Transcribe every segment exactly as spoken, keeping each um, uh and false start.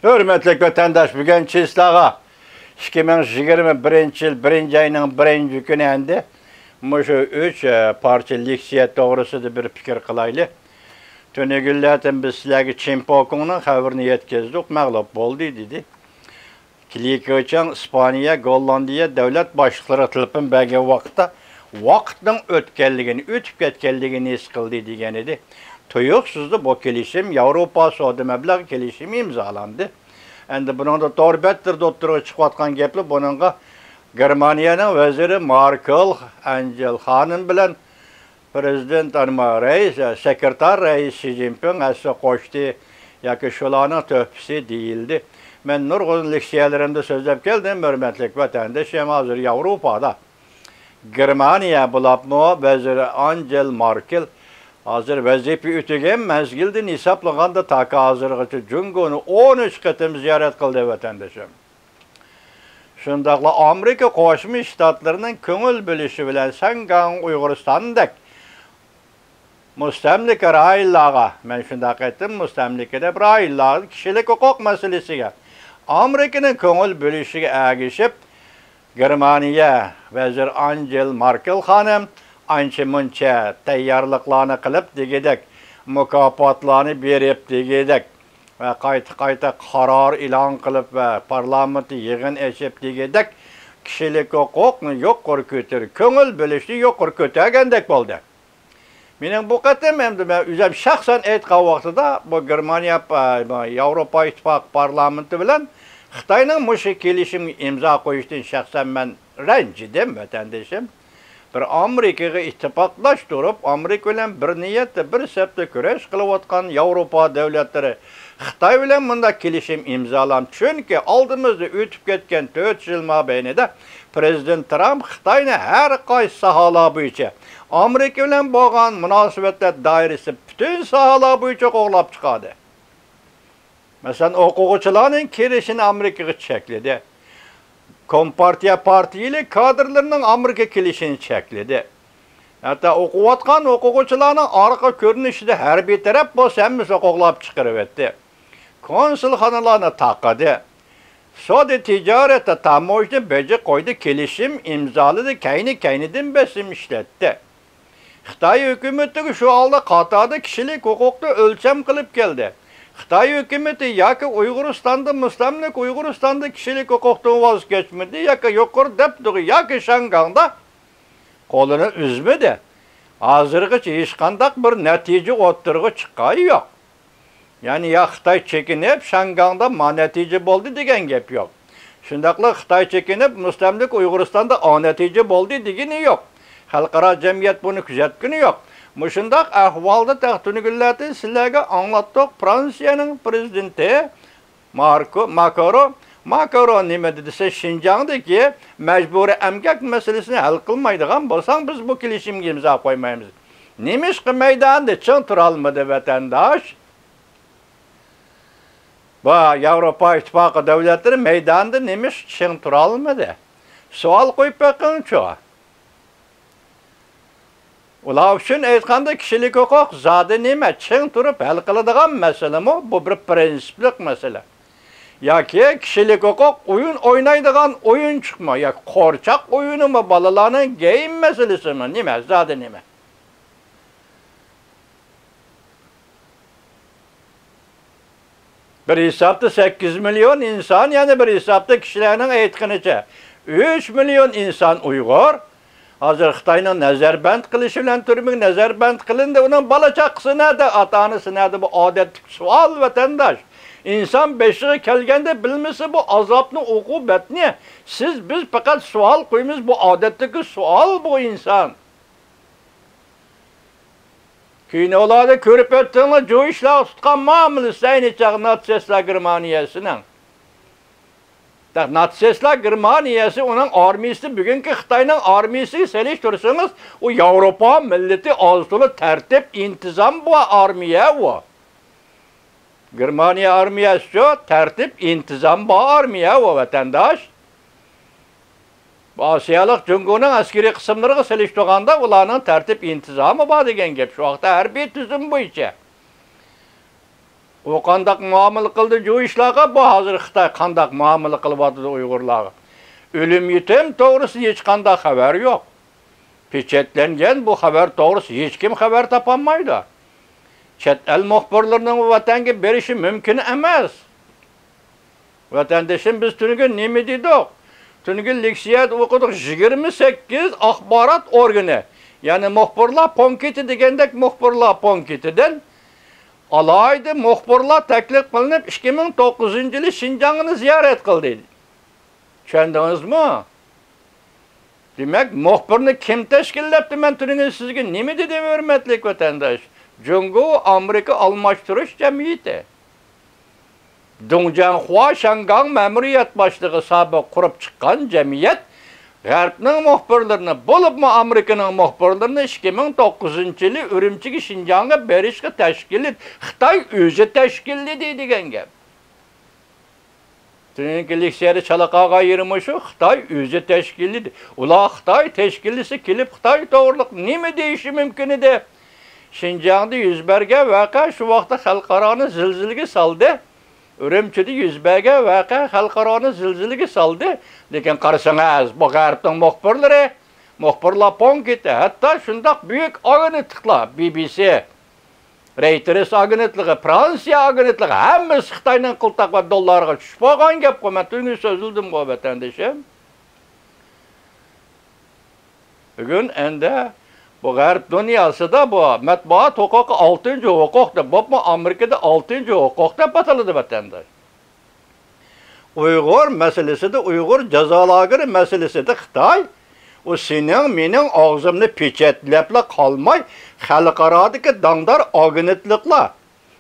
ھۆرمەتلىك ۋەتەنداش، بۈگۈن چىسلاغا ئىككى مىڭ يىگىرمە بىرىنچى يىل بىرىنچى ئاينىڭ بىرىنچى كۈنى ئەمدى مۇشۇ ئۈچ، ئە، پارچە لېكسىيە توغرىسىدا بىر پىكىر قىلايلى. تۈنۈگۈنلەردىن بىز سىلەرگە چىن پوكۇڭنىڭ خەۋىرىنى يەتكۈزدۇق، مەغلۇپ بولدى، دېدى. لى كېچياڭ ئىسپانىيە، گوللاندىيە دۆلەت باشلىقلىرىغا تېلېفون بەرگەن ۋاقىتتا، ۋاقىتنىڭ ئۆتكەنلىكىنى، ئۆتۈپ كەتكەنلىكىنى ھېس قىلدى، دېگەن ئىدى. تۇيۇقسىزلا بۇ كېلىشىم، ياۋروپا سودا مەبلەغ كېلىشىمى ئىمزالاندى. ئەمدى بۇنىڭدا تور بەتلىرىدە ئوتتۇرىغا چىقىۋاتقان گەپلەر، بۇنىڭغا گېرمانىيەنىڭ ۋەزىرى ماركېل ئانجېل خانىم بىلەن پرېزىدېنت، ئەنما، رەئىس، سېكرېتار رەئىس شى جىنپىڭ ھەسسە قوشتى ياكى شۇلارنىڭ تۆھپىسى دېيىلدى. مەن نۇرغۇن لېكسىيەلىرىمدە سۆزلەپ كەلدىم، ھۆرمەتلىك ۋەتەندىشىم، ھازىر ياۋروپادا گېرمانىيە بولۇپمۇ ۋەزىر ئانجېل ماركېل ھازىر ۋەزىپە ئۆتىگەن مەزگىلدىن ھېسابلىغاندا تاكى ھازىرغىچە جۇڭگونى ئون ئۈچ قېتىم زىيارەت قىلدى، ۋەتەندىشىم. شۇنداقلا ئامېرىكا قوشما شتاتلىرىنىڭ كۆڭۈل بۆلۈشى بىلەن شياڭگاڭ ئۇيغۇرىستاندەك مۇستەملىكە رايونلارغا، مەن شۇنداق ئېيتتىم، مۇستەملىكە دەپ رايونلارغا كىشىلىك ھوقۇق مەسىلىسىگە ئامېرىكىنىڭ كۆڭۈل بۆلۈشىگە ئەگىشىپ، گېرمانىيە ۋەزىر ئانجېل ماركېل خانىم ئانچە-مۇنچە تەييارلىقلارنى قىلىپ دېگۈدەك، مۇكاپاتلارنى بېرىپ دېگۈدەك، ۋە قايتا-قايتا قارار ئېلان قىلىپ ۋە پارلامېنتتا يىغىن ئېچىپ دېگۈدەك، كىشىلىك ھوقۇقنى يۇقىرى كۆتۈر-، كۆڭۈل بۆلۈشنى يۇقىرى كۆتەرگەندەك بولدى. مېنىڭ بۇ قېتىم ئەمدى مەن ئۆزۈم شەخسەن ئېيتقان ۋاقتىدا، بۇ گېرمانىيە، پا-، ياۋروپا ئىتتىپاقى پارلامېنتى بىلەن خىتاينىڭ مۇشۇ كېلىشىمگە ئىمزا قويۇشىدىن شەخسەن مەن رەنجىدىم، ۋەتەندىشىم. بىر ئامېرىكىغا ئىتتىپاقداش تۇرۇپ، ئامېرىكا بىلەن بىر نىيەتتە، بىر سەپتە كۈرەش قىلىۋاتقان ياۋروپا دۆلەتلىرى خىتاي بىلەن مۇنداق كېلىشىم ئىمزالام. چۈنكى ئالدىمىزدا ئۆتۈپ كەتكەن تۆت يىل مابەينىدە پرېزىدېنت ترامپ خىتاينى ھەر قايسى ساھەلەر بويىچە ئامېرىكا بىلەن بولغان مۇناسىۋەتلەر دائىرىسى پۈتۈن ساھەلەر بويىچە قوغلاپ چىقاردى. مەسىلەن، ئوقۇغۇچىلارنىڭ كىرىشىنى ئامېرىكىغا چەكلىدى. كومپارتىيە پارتىيىلىك كادىرلىرىنىڭ ئامېرىكا كېلىشىنى چەكلىدى. ھەتتا ئوقۇۋاتقان ئوقۇغۇچىلارنىڭ ئارقا كۆرۈنۈشىدە ھەربىي تەرەپ بولسا ھەممىسىنى قوغلاپ چىقىرىۋەتتى. كونسۇلخانىلارنى تاقىدى. سودا تىجارەتتە تاموژنا بېجى قويدى، كېلىشىم ئىمزالىدى، كەينى-كەينىدىن بېسىم ئىشلەتتى. خىتاي ھۆكۈمىتىگە شۇ ھالدا قاتاردا كىشىلىك ھوقۇقنى ئۆلچەم قىلىپ كەلدى. خىتاي ھۆكۈمىتى ياكى ئۇيغۇرىستاندا، مۇستەملىكە ئۇيغۇرىستاندا كىشىلىك ھوقۇقتىن ۋاز كەچمىدى، ياكى يۇقىرى دەپتىغا، ياكى شياڭگاڭدا قولىنى ئۈزمىدى. ھازىرغىچە ھېچقانداق بىر نەتىجە ئوتتۇرىغا چىققانى يوق. يەنى يا خىتاي چېكىنىپ، شياڭگاڭدا ما نەتىجە بولدى دېگەن گەپ يوق. شۇنداقلا خىتاي چېكىنىپ، مۇستەملىكە ئۇيغۇرىستاندا ئا نەتىجە بولدى دېگىنى يوق. خەلقئارا جەمئىيەت بۇنى كۆزەتكىنى يوق. مۇشۇنداق ئەھۋالدا تەختىنىگۈللەردىن سىلەرگە ئاڭلاتتۇق. فرانسىيەنىڭ پرېزىدېنتى ماركو، ماكرو، ماكرو نېمە دېدى دېسە، شىنجاڭدىكى مەجبۇرىي ئەمگەك مەسىلىسىنى ھەل قىلمايدىغان بولساڭ، بىز بۇ كېلىشىمگە ئىمزا قويمايمىز. نېمىشقا مەيداندا چىڭ تۇرالمىدى ۋەتەنداش؟ بۇ ياۋروپا ئىتتىپاقى دۆلەتلىرى مەيداندا نېمىشقا چىڭ تۇرالمىدى؟ سوئال قويۇپ بېقىڭچۇ. ئۇلار ئۈچۈن ئېيتقاندا، كىشىلىك ھوقۇق زادى نېمە؟ چىڭ تۇرۇپ ھەل قىلىدىغان مەسىلىمۇ؟ بۇ بىر پىرىنسىپلىق مەسىلە. ياكى كىشىلىك ھوقۇق ئويۇن ئوينايدىغان ئويۇنچۇقمۇ؟ ياكى قورچاق ئويۇنىمۇ؟ بالىلارنىڭ گېيىم مەسىلىسىمۇ؟ نېمە؟ زادى نېمە؟ بىر ھېسابتا سەككىز مىليون ئىنسان، يەنە بىر ھېسابتا كىشىلەرنىڭ ئېيتقىنىچە ئۈچ مىليون ئىنسان ئۇيغۇر. ھازىر خىتاينىڭ نەزەربەند قىلىشى بىلەن تۈرمىگە نەزەربەند قىلىندى. ئۇنىڭ بالا چاقىسى نەدە، ئاتا ئانىسى نەدە؟ بۇ ئادەتتىكى سوئال، ۋەتەنداش. ئىنسان بېشىغا كەلگەندە بىلمىسە بۇ ئازابنى، ئوقۇبەتنى. سىز، بىز پەقەت سوئال قويىمىز، بۇ ئادەتتىكى سوئال بۇ، ئىنسان. كىنولاردا كۆرۈپ ئۆتتۈڭلار، جۇيۇشلارغا تۇتقان مۇئامىلىسى ئەينى چاغ ناتسىستلار گېرمانىيەسىنىڭ. ناتسىستلار گېرمانىيەسى، ئۇنىڭ ئارمىيىسى بۈگۈنكى خىتاينىڭ ئارمىيىسىگە سېلىشتۇرسىڭىز، ئۇ ياۋروپا مىللىتى ئاز تولا تەرتىپ ئىنتىزام بار ئارمىيە ئۇ. گېرمانىيە ئارمىيەسىچۇ؟ تەرتىپ ئىنتىزام بار ئارمىيە ئۇ، ۋەتەنداش. ئاسىيالىق جۇڭگونىڭ ئەسكىرىي قىسىملىرىغا سېلىشتۇرغاندا، ئۇلارنىڭ تەرتىپ ئىنتىزامى بار دېگەن گەپ. شۇ ۋاقىتتا ھەربىي تۈزۈم بويىچە. ئۇ قانداق مۇئامىلە قىلدى جۇۋىشلارغا؟ بۇ ھازىر خىتاي قانداق مۇئامىلە قىلىۋاتىدۇ ئۇيغۇرلارغا؟ ئۆلۈم يېتىم توغرىسىدا ھېچقانداق خەۋەر يوق. پېچەتلەنگەن بۇ خەۋەر توغرىسىدا ھېچكىم خەۋەر تاپالمايدۇ. چەت ئەل مۇخبىرلىرىنىڭ ۋەتەنگە بېرىشى مۇمكىن ئەمەس. ۋەتەندىشىم، بىز تۈنۈگۈن نېمە دېدۇق؟ تۈنۈگۈن لېكسىيەدە ئوقۇدۇق، يىگىرمە سەككىز ئاخبارات ئورگىنى، يەنى مۇخبىرلار پونكىتى دېگەندەك مۇخبىرلار پونكىتىدىن ئالاھىدە مۇخبىرلار تەكلىپ قىلىنىپ، ئىككى مىڭ توققۇزىنچى يىلى شىنجاڭنى زىيارەت قىلدى. چۈشەندىڭىزمۇ؟ دېمەك، مۇخبىرنى كىم تەشكىللەپتۇ؟ مەن تۈنۈگۈن سىزگە نېمە دېدىم، ھۆرمەتلىك ۋەتەنداش؟ جۇڭگو ئامېرىكا ئالماشتۇرۇش جەمئىيىتى. دۇڭ جياڭخۇا شياڭگاڭ مەمۇرىيەت باشلىقى سابىق قۇرۇپ چىققان جەمئىيەت غەربنىڭ مۇخبىرلىرىنى، بولۇپمۇ ئامېرىكىنىڭ مۇخبىرلىرىنى ئىككى مىڭ توققۇزىنچى يىلى ئۈرۈمچىگە شىنجاڭغا بېرىشقا تەشكىللىدى. خىتاي ئۆزى تەشكىللىدى دېگەن گەپ. تۈنۈگۈنكى لېكسىيەدە چالا قالغان يېرى مۇشۇ، خىتاي ئۆزى تەشكىللىدى. ئۇلار خىتاي تەشكىللىسە كېلىپ خىتاي توغرۇلۇق نېمە دېيىشى مۇمكىن ئىدى؟ شىنجاڭدا يۈز بەرگەن ۋەقە شۇ ۋاقىتتا خەلقئارانى زىلزىلىگە سالدى. ئۈرۈمچىدە يۈز بەرگەن ۋەقە خەلقئارانى زىلزىلىگە سالدى. لېكىن قارىسىڭىز، بۇ غەربنىڭ مۇخبىرلىرى، مۇخبىرلار پونكىتى، ھەتتا شۇنداق بۈيۈك ئاگېنتلىقلار، بى بى سى، رەيتېرس ئاگېنتلىقى، فرانسىيە ئاگېنتلىقى، ھەممىسى خىتاينىڭ قىلتاق ۋە دوللارغا چۈشۈپ قالغان گەپقۇ. مەن تۈنۈگۈن سۆزلىدىمغۇ، ۋەتەندىشىم. بۈگۈن ئەندى بۇ غەرب دۇنياسىدا بۇ مەتبۇئات ھوقۇقى ئالتىنچى ھوقۇق دەپ، بولۇپمۇ ئامېرىكىدا ئالتىنچى ھوقۇق دەپ ئاتىلىدۇ، ۋەتەنداش. ئۇيغۇر مەسىلىسىدە، ئۇيغۇر جازا لاگېرى مەسىلىسىدە خىتاي، ئۇ سېنىڭ، مېنىڭ ئاغزىمنى پېچەتلەپلا قالماي، خەلقئارادىكى داڭدار ئاگېنتلىقلار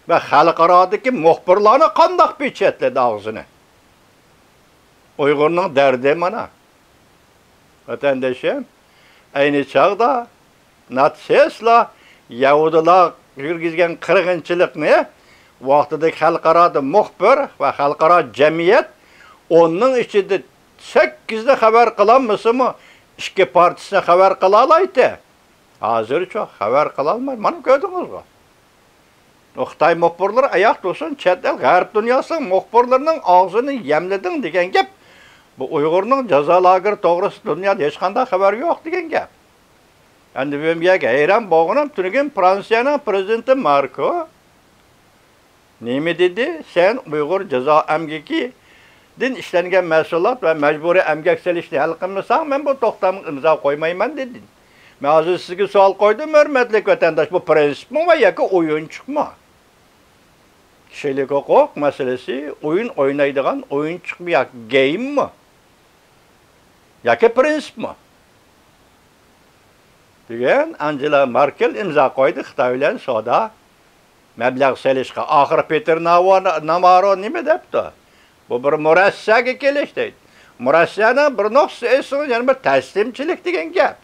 ۋە خەلقئارادىكى مۇخبىرلارنى قانداق پېچەتلىدى ئاغزىنى؟ ئۇيغۇرنىڭ دەردى مانا. ۋەتەندىشىم، ئەينى چاغدا ناتسىستلار، يەھۇدىيلار يۈرگۈزگەن قىرغىنچىلىقنى ۋاقتىدىكى خەلقئارادا مۇخبىر ۋە خەلقئارا جەمئىيەت ئوننىڭ ئىچىدە سەككىزنى خەۋەر قىلالمىسىمۇ، ئىككى پارچىسىنى خەۋەر قىلالايتتى. ھازىرچۇ خەۋەر قىلالمايدۇ. مانا كۆردىڭىزغۇ. ئۇ خىتاي مۇخبىرلىرى ئاياق تۇرسۇن، چەت ئەل، غەرب دۇنياسىنىڭ مۇخبىرلىرىنىڭ ئاغزىنى يەملىدىڭ دېگەن گەپ. بۇ ئۇيغۇرنىڭ جازا لاگېرى توغرىسىدا دۇنيادا ھېچقانداق خەۋەر يوق دېگەن گەپ. ئەندى بۇ يەرگە ھەيران بولغىنىم، تۈنۈگۈن فرانسىيەنىڭ پرېزىدېنتى ماكرون نېمە دېدى؟ سەن ئۇيغۇر جازا ئەمگىكىدىن ئىشلەنگەن مەھسۇلات ۋە مەجبۇرىي ئەمگەك سېلىشنى ھەل قىلمىساڭ، مەن بۇ توختامغا ئىمزا قويمايمەن، دېدى. مەن ھازىر سىزگە سوئال قويدۇم، ھۆرمەتلىك ۋەتەنداش، بۇ پرىنسىپمۇ ۋە ياكى ئويۇنچۇقمۇ؟ كىشىلىك ھوقۇق مەسىلىسى ئويۇن ئوينايدىغان ئويۇنچۇقمۇ ياكى گېيممۇ؟ ياكى پرىنسىپمۇ؟ بۈگۈن ئانگېلا ماركېل ئىمزا قويدى خىتاي بىلەن سودا مەبلەغ سېلىشقا. ئاخىرى پېتېر ناۋا-، نامارو نېمە دەپتۇ؟ بۇ بىر مۇرەسسەگە كېلىش دەيدۇ. مۇرەسسەنىڭ بىر نۇقتىسى ئېيتسىڭىز، يەنە بىر تەسلىمچىلىك دېگەن گەپ.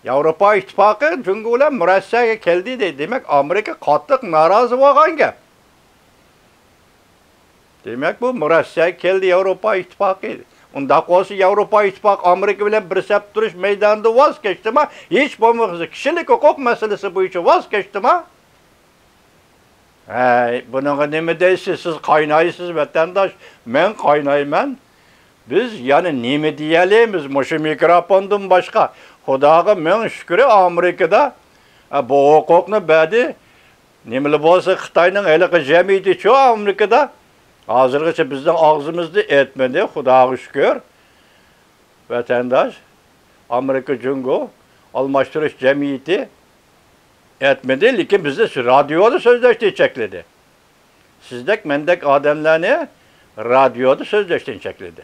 ياۋروپا ئىتتىپاقى جۇڭگو بىلەن مۇرەسسەگە كەلدى دەيدۇ. دېمەك، ئامېرىكا قاتتىق نارازى بولغان گەپ. دېمەك، بۇ مۇرەسسەگە كەلدى ياۋروپا ئىتتىپاقى. ئۇنداق بولسا، ياۋروپا ئىتتىپاقى ئامېرىكا بىلەن بىر سەپتە تۇرۇش مەيدانىدا ۋاز كەچتىما، ھېچ بولمىغۇسى كىشىلىك ھوقۇق مەسىلىسى بويىچە ۋاز كەچتىما؟ ھەي، بۇنىڭغا نېمە دەيسىز؟ سىز قاينايسىز، ۋەتەنداش. مەن قاينايمەن. بىز يەنە نېمە دېيەلەيمىز مۇشۇ مىكروفوندىن باشقا؟ خۇداغا مىڭ شۈكرى، ئامېرىكىدا، ئە، بۇ ھوقۇقنى بەردى. نېمىلا بولسا، خىتاينىڭ ھېلىقى جەمئىيىتىچۇ ئامېرىكىدا ھازىرغىچە بىزنىڭ ئاغزىمىزدا ئېيتمىدى، خۇداغا شۈكۈر. ۋەتەنداش، ئامېرىكا جۇڭگو ئالماشتۇرۇش جەمئىيىتى ئېيتمىدى، لېكىن بىزنى رادىيودا سۆزلەشتىن چەكلىدى. سىزدەك، مەندەك ئادەملەرنى رادىيودا سۆزلەشتىن چەكلىدى.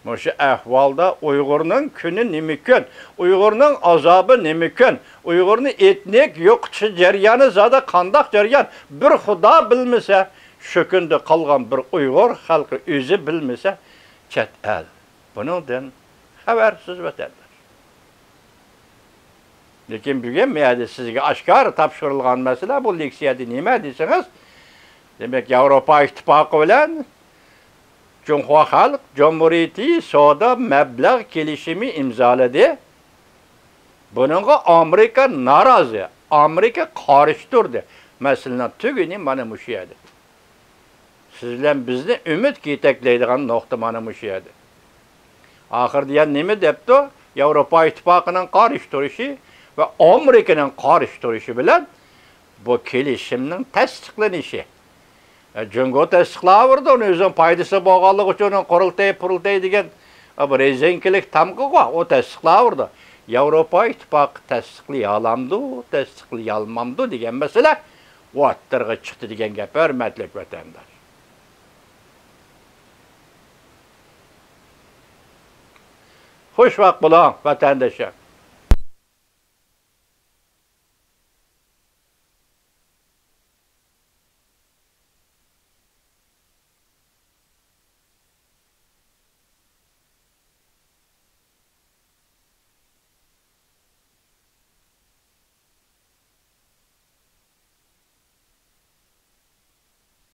مۇشۇ ئەھۋالدا ئۇيغۇرنىڭ كۈنى نېمە كۈن؟ ئۇيغۇرنىڭ ئازابى نېمە كۈن؟ ئۇيغۇرنى ئېتنىك يوقىتىش جەريانى زادى قانداق جەريان؟ بىر خۇدا بىلمىسە، شۇ كۈندە قالغان بىر ئۇيغۇر خەلقى ئۆزى بىلمىسە، چەت ئەل بۇنىڭدىن خەۋەرسىز ۋەتەنداش. لېكىن بۈگۈن بۇ يەردە سىزگە ئاشكارا تاپشۇرۇلغان مەسىلە، بۇ لېكسىيەدە نېمە دېسىڭىز، دېمەك، ياۋروپا ئىتتىپاقى بىلەن جۇڭخۇا خەلق جۇمھۇرىيىتى سودا مەبلەغ كېلىشىمى ئىمزالىدى. بۇنىڭغا ئامېرىكا نارازى، ئامېرىكا قارشى تۇردى. مەسىلىنىڭ تۈگۈنى مانا مۇشۇ يەردە. سىز بىلەن بىزنى ئۈمىدكە يېتەكلەيدىغان نۇقتا مانا مۇشۇ يەردە. ئاخىرىدا يەنە نېمە دەپتۇ؟ ياۋروپا ئىتتىپاقىنىڭ قارشى تۇرۇشى ۋە ئامېرىكىنىڭ قارشى تۇرۇشى بىلەن بۇ كېلىشىمنىڭ تەستىقلىنىشى. ئە، جۇڭگو تەستىقلاۋېرىدۇ، ئۇنى ئۆزىنىڭ پايدىسى بولغانلىقى ئۈچۈن ئۇنىڭ قۇرۇلتەي، پۇرۇلتەي دېگەن، ئە، بۇ رېزىنكىلىك تامغىغۇ، ئۇ تەستىقلاۋېرىدۇ. ياۋروپا ئىتتىپاقى تەستىقلىيالامدۇ، تەستىقلىيالمامدۇ دېگەن مەسىلە ئوتتۇرىغا چىقتى دېگەن گەپ، ھۆرمەتلىك ۋەتەنداش. خۇشۋاقىت بولۇڭ، ۋەتەنداشلار.